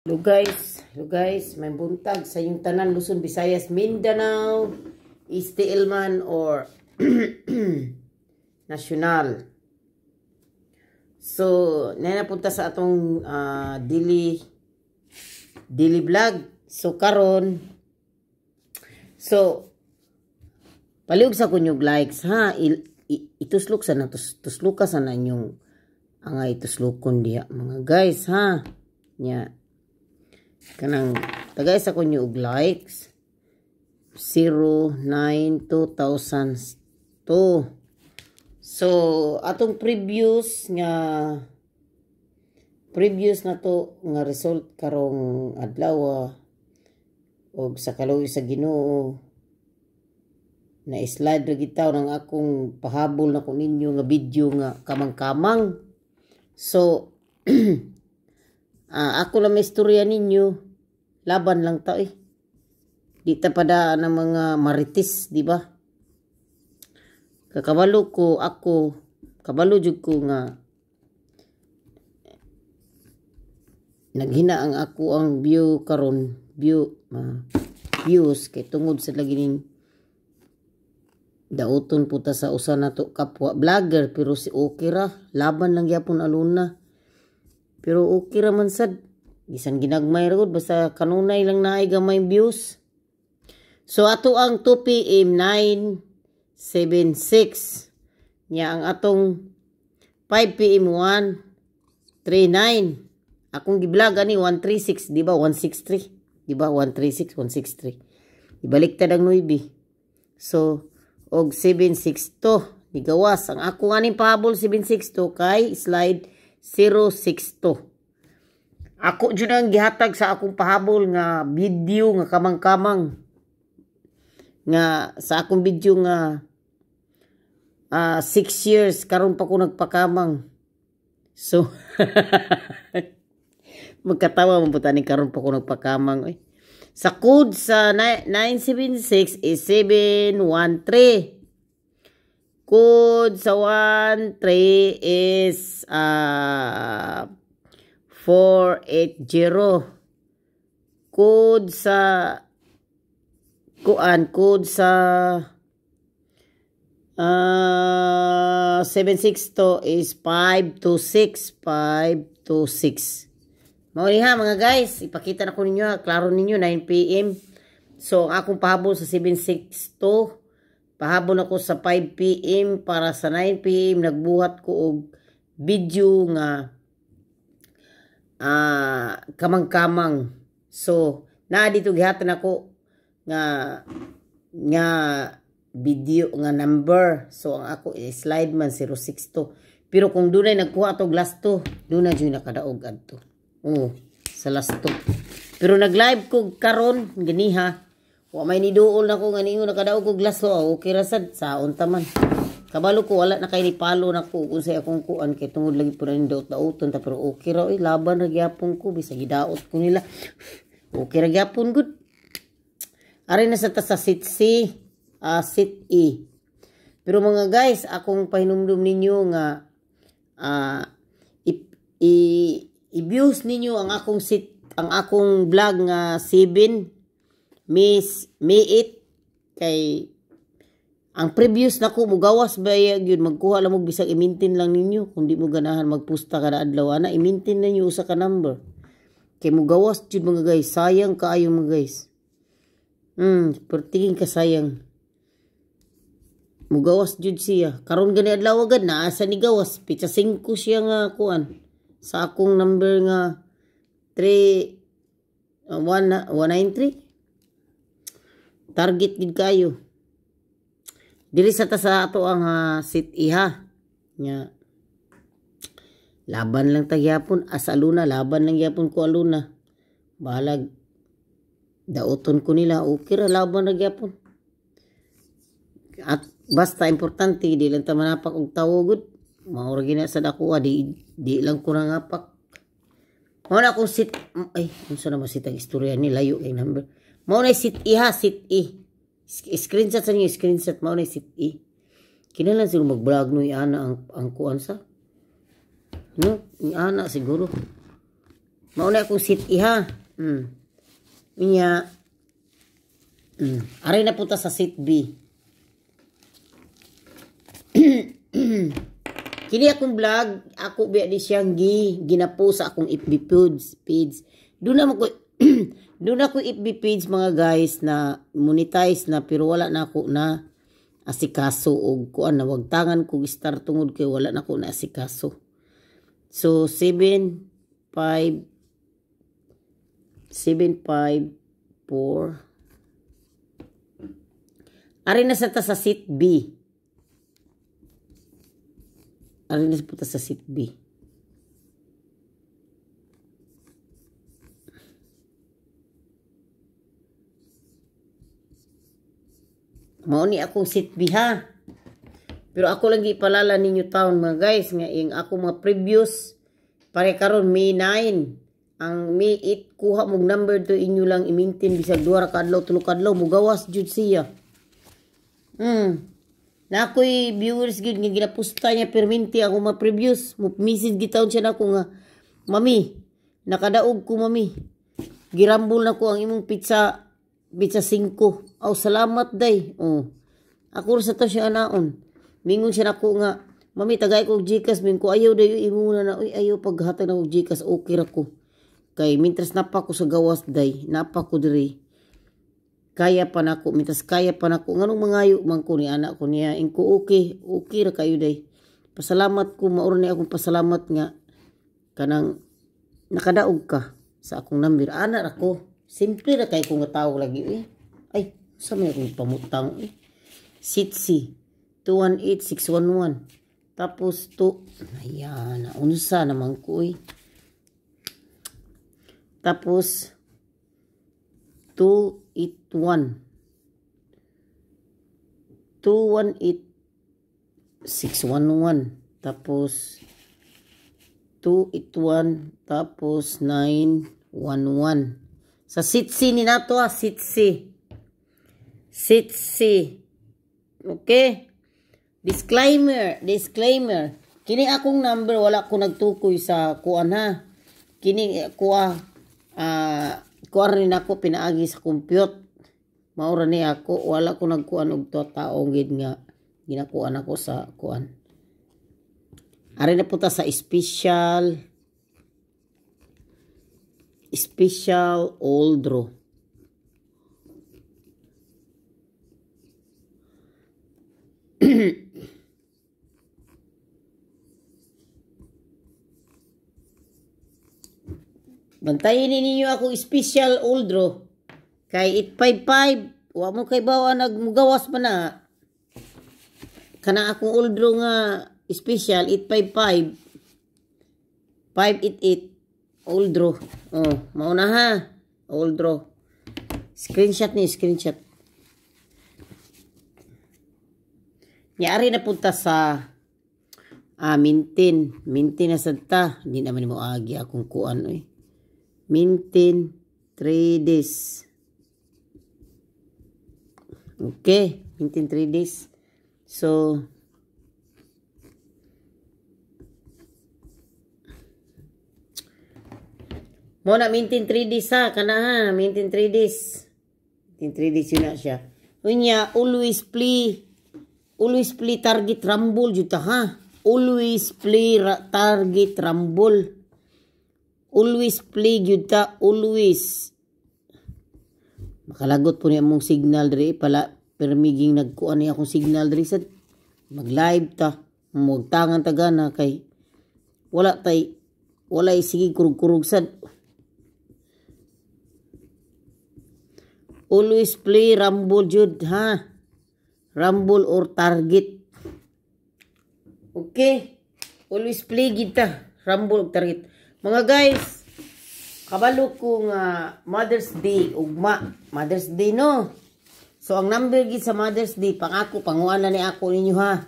Hello guys, may buntag sa inyong tanan, Luzon, Visayas, Mindanao, East Ilman or National. So, na napunta sa atong daily daily vlog. So karon, so palihog sa kunyog likes ha, ituslok sa na tusluka sa na inyong angay tuslukon diha, mga guys, ha. Nya kanang tagay sa kunyo og likes 09 2002. So atong previous nga previous na to nga result karong adlaw, og sa kaluoy sa Ginoo na slide ra gitaw ng akong pahabol na ko ninyo nga video nga kamang-kamang. So ako lang may istorya ninyo, laban lang ta eh, di ta padaan ng mga marites, di ba? Kakabalo ko, ako kabalo jud ko nga naghina ang ako ang view karon, view views kay tungod sa lagi ning dauton puta sa usa nato kapwa vlogger. Pero si okay ra, laban lang gyapon aluna, pero okay ra man sad, bisan ginagmay ra gud, basta kanunay lang naay gamay views. So ato ang 2 PM 976 nya, ang atong 5 PM 139. Akong gi-vlog ani 136, di ba? 163, di ba? 136, 163, ibaliktad ang 9. So og 762 nigawas ang ako aning pahabol 762 kay slide 062. Ako jud ang gihatag sa akong pahabol nga video nga kamang-kamang, nga sa akong video nga 6 years karon pa ko nagpakamang. So magkatawa man po ni karon pa ko nagpakamang oy. Sa code sa 976 is 713. Code sa 13 is 480. Code sa kuan, code sa 762 is 526, 526. Mao ni ha, mga guys, ipakita na ko ninyo, klaro ninyo 9 PM. So ang akong pahabol sa 762, pahabol ako sa 5 PM para sa 9 PM nagbuhat ko og video nga kamang-kamang. So naa dito gihatan ako nga nga video nga number. So ang ako i-slide man 062. Pero kung dunay nagkuha atog last 2, dunay jud nakadaog adto. Oo, sa last 2. Pero nag-live ko karon ganiha. Wa may niduol na ko nga niingon nakadaog og last 2. Okay ra sad, saon ta man. Kabalo ko wala na kay ni palo na ko kung sa akong kuan kay tungod lagi po na daot-daoton ta, pero okay ra oy, laban ra gyapon ko bisag gidaot ko nila. Okay ra gyapon gud. Ari na sa ta sa seat C, seat E. Pero mga guys, akong pahinumdum ninyo nga i-views ninyo ang akong seat, ang akong vlog nga 7 May May 8 kay ang previous nako mugawas ba gyud, magkuha lang mo bisag i-maintain lang ninyo. Kung di mo ganahan magpusta kada adlaw ana, i-maintain ninyo usa ka number kay mugawas jud, mga guys. Sayang kaayo, mga guys. Pertingin ka sayang, mugawas jud siya. Karon gani adlaw agad naa sa ni gawas pitsa 5 siya nga kuan sa akong number nga 3 1 193. Target gid kayo. Diri sa ta sa ato ang seat iha nya, laban lang tagyapon as aluna, laban lang gyapon ko aluna. Bahalag dauton ko nila, okay ra, laban ra gyapon. At basta importante di lang ta manapak og tawo gud. Mao ra gina sa dako, di di lang ko nangapak. Mao na akong seat, ay, unsa na man sit ang istorya ni, layo kay number. Mao na seat E ha, seat E. Screenshot sa inyo, screenshot, mao na seat E. Kinahanglan siguro mag-vlog no ana ang kuan sa. No, ana siguro. Mauna akong seat A ha. Unya ari na punta sa seat B. Kini akong vlog, ako biya di siyang ginapo sa akong FB page. Doon na ko doon ako FB page mga guys na monetize na, pero wala na ako na asikaso og kuan na wagtangan ko start tungod kay wala na ko na asikaso. So 7 5 7 5 4. Ari na sa ta sa seat B. Ari na sa sa seat B. Mao ni akong seat B ha. Pero ako lang gipalala ninyo taon mga guys nga ing ako mga previous pare karon May 9 ang May 8 kuha mog number to inyo lang i-maintain bisag 2 ra ka adlaw, 3 ka adlaw mugawas jud siya. Na ako'y viewers gid nga ginapusta niya perminti ako mga previews. Message gitaon siya nako nga, "Mami, nakadaog ko mami. Girambol na ko ang imong pizza, pizza 5. Aw, salamat day." Oh. Ako sa to siya anaon. Mingon siya nako nga, "Mami, tagay ko og GCash." Min ko, "Ayaw dayo imo na na. Uy, ayaw paghatag na og GCash, okay ra ko. Kay mintras napa ko sa gawas day, napa ko diri. Kaya pa nako, mintas kaya pa nako. Nganong mangayo man ko ni anak ko niya. Ingko okay, okay ra kayo day. Pasalamat ko, mauro ni akong pasalamat nga kanang nakadaog ka sa akong number. Ana ra ko. Simple ra kay ko nga tawo lagi eh. Ay, sa may akong pamutang eh. Seat C 218611. Tapos 2, ayan, unsa naman ko eh. Tapos 281 218 611, tapos 281, tapos 911. Sa seat C ni nato ha, seat C. Seat C. Okay? Disclaimer, disclaimer. Kini akong number wala ko nagtukoy sa kuan ha. Kini kuha kuan rin ako pinaagi sa compute. Maura ni ako, wala ko nagkuan og to tao gid nga ginakuan ako sa kuan. Ari na punta sa special all draw. Bantayin ninyo ako special all draw. Kay 855, wa mo kay bawa nagmugawas man na. Kana akong all draw nga special 855 588 all draw. Oh, mauna ha. All draw. Screenshot ni screenshot. Yari na punta sa maintain. Maintain na sad ta. Hindi naman mo agi akong kuan oy. Maintain 3 days. Okay, maintain 3 days. So mo na maintain 3 days ha, kana ha, maintain 3 days. Maintain 3 days yun na siya. Unya, always play target rumble jud ta ha. Always play target rumble. Always play jud ta, always. Makalagot po niya mong signal diri pala, permiging nagkuan niya akong signal diri sa mag-live ta, magtangan ta gana kay wala tay, wala sige kurug-kurug sad. Always play rumble jud ha. Rumble or target. Okay. Always play gid ta, rumble or target. Mga guys, kabalo ko nga Mother's Day ugma. Mother's Day no. So ang number gid sa Mother's Day, pangako panguan na ni ako ninyo ha.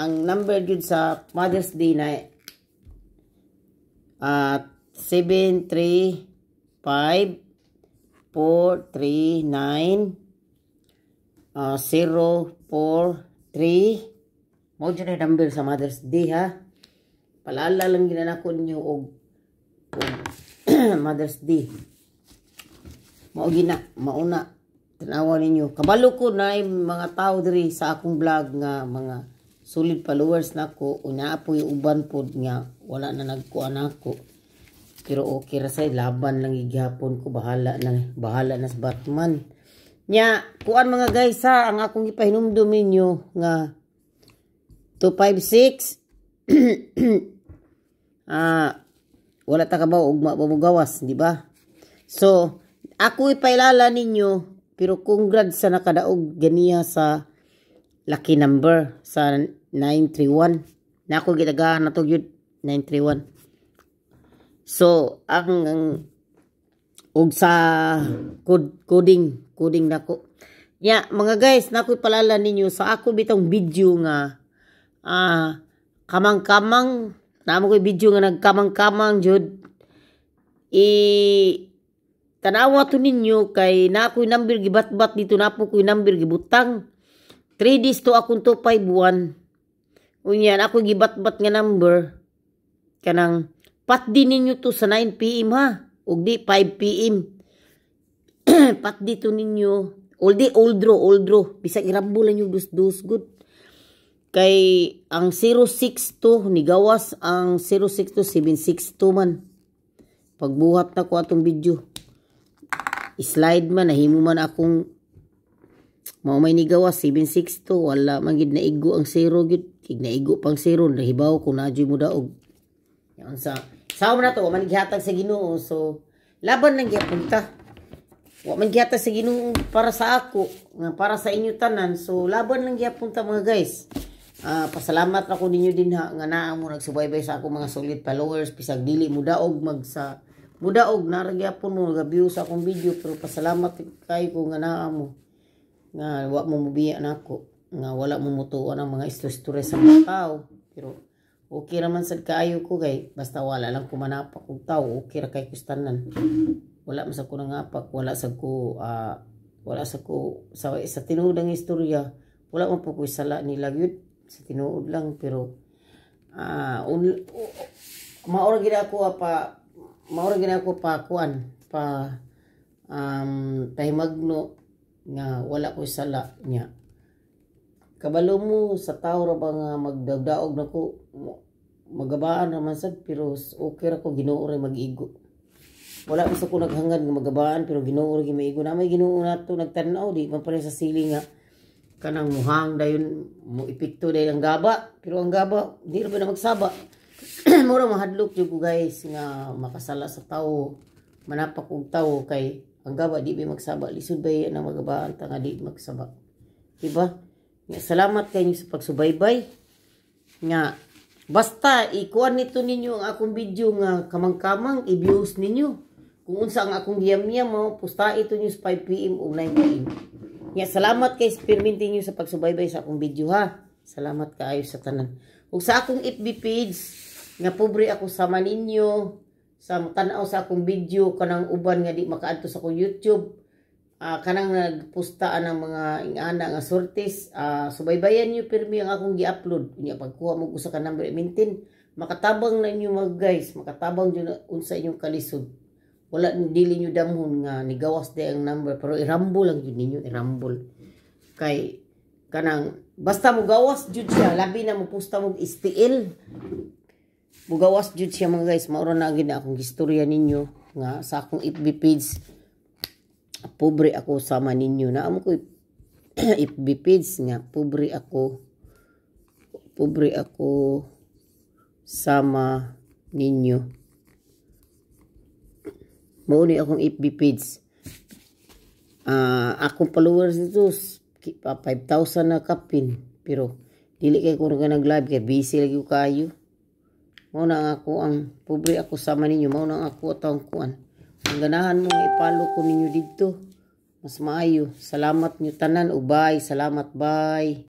Ang number gid sa Mother's Day na 7 3 5 4 3 9 0 4 3. Mao jud ang number sa Mother's Day ha. Palala lang ginanako ninyo og Mother's Day. Mao gina, mauna. Tanawa ninyo. Kabalo ko na mga tao diri sa akong vlog nga mga solid followers nako. Una po yung uban pod nga wala na nagkuan nako. Pero okay ra say, laban lang gihapon ko, bahala na, bahala na sa Batman. Nya, kuan mga guys ha, ang akong ipahinumdum ninyo nga 256, wala ta kabaw ugma ba gawas, di ba? So, ako ipailala ninyo, pero congrats sa nakadaog ganiya sa lucky number sa 931. Na ako gitagahan na to gyud 931. So, ang og sa code, coding coding nako. Ya, mga guys, nako ipalala ninyo sa ako bitong video nga kamang-kamang, namo ko video nga nagkamang-kamang jud. I tanawa to ninyo kay na ako'y number gibatbat dito, na po ko'y number gibutang. 3 days to akong 251. Unya ako gibatbat nga number kanang patdi ninyo to sa 9 PM ha, ug di 5 PM. Patdi to ninyo. Old old draw, old draw. Bisag irambol lang yung dus-dus good. Kay ang 062 nigawas ang 062, 762 man. Pagbuhat na ko atong video. Slide man, nahimo man akong mao may nigawas 762, wala man gid naigo ang 0 gid. Kig naigo pang 0, nahibaw ko na mo daog. Yan sa na to, man gihatag sa Ginoo, so laban lang gyapon ta. Wa man gihatag sa Ginoo para sa ako, nga para sa inyo tanan, so laban lang gyapon ta, mga guys. Pasalamat ako ninyo din ha nga naa mo nagsubaybay sa ako, mga solid followers, bisag dili mo daog mag sa mudaog nara gyapon mo nag-view sa akong video, pero pasalamat kay ko nga naa mo nga wa mo mubiya nako, nga wala mo mutuon ang mga istorya sa mga tao. Pero okay raman sad kaayo ko kay basta wala lang ko manapak og tao, okay ra kay kustanan. Wala man sa ko nangapak, wala sa ko wala sa ko sa tinuod ang istorya, wala man po ko sala nila gyud sa tinuod lang. Pero maura gid ako pa, maura gid ako pa kuan pa pahimagno nga wala ko sala niya. Kabalo mo sa tao ra ba nga magdagdaog nako, magabaan ra man sad, pero okay ra ko, Ginoo ra mag-igo. Wala man sa ko naghangad nga magabaan, pero Ginoo ra maigo na may Ginoo nato nagtan-aw, di man pare sa sili nga kanang muhang dayon mo epekto dayon ang gaba, pero ang gaba di ra ba na magsaba. Mura mahadlok jud ko, guys, nga makasala sa tao, manapak og tao, kay ang gaba di ba magsaba? Lisod ba ang magabaan ta nga di magsaba, diba? Nga, salamat kayo sa pagsubaybay nga basta ikuan nito ninyo ang akong video nga kamang-kamang, i-views ninyo kung unsa ang akong giyam-yam mo pusta ito niyo sa 5 PM o 9 PM. Nga salamat kay perminti niyo sa pagsubaybay sa akong video ha. Salamat kaayo sa tanan. Ug sa akong FB page nga pobre ako sama ninyo sa tan-aw sa akong video, kanang uban nga di makaadto sa akong YouTube, kanang nagpusta ang mga ingana nga sortis, subaybayan niyo pirmi ang akong gi-upload. Unya pagkuha mo usa ka number, maintain, makatabang na inyo mga guys, makatabang jud unsa inyong kalisod. Wala, dili niyo damhon nga nigawas di ang number, pero irambol lang jud ninyo, irambol kay kanang basta mo gawas jud siya, labi na mo pusta mo STL, mugawas jud siya, mga guys. Maura na gid akong istorya ninyo nga sa akong FB page, pobre ako sama ninyo. Na amo ko FB page nga pobre ako sama ninyo. Mao ni akong FB page. Akong followers dito 5,000 na kapin, pero dili kay ko nag live kay busy lagi ko kayo. Mao na ang ako ang pobre ako sama ninyo, mao na ang ako atong kuan. Ang ganahan mo nga i-follow ko ninyo didto. Mas maayo. Salamat niyo tanan, ubay. Salamat, bye.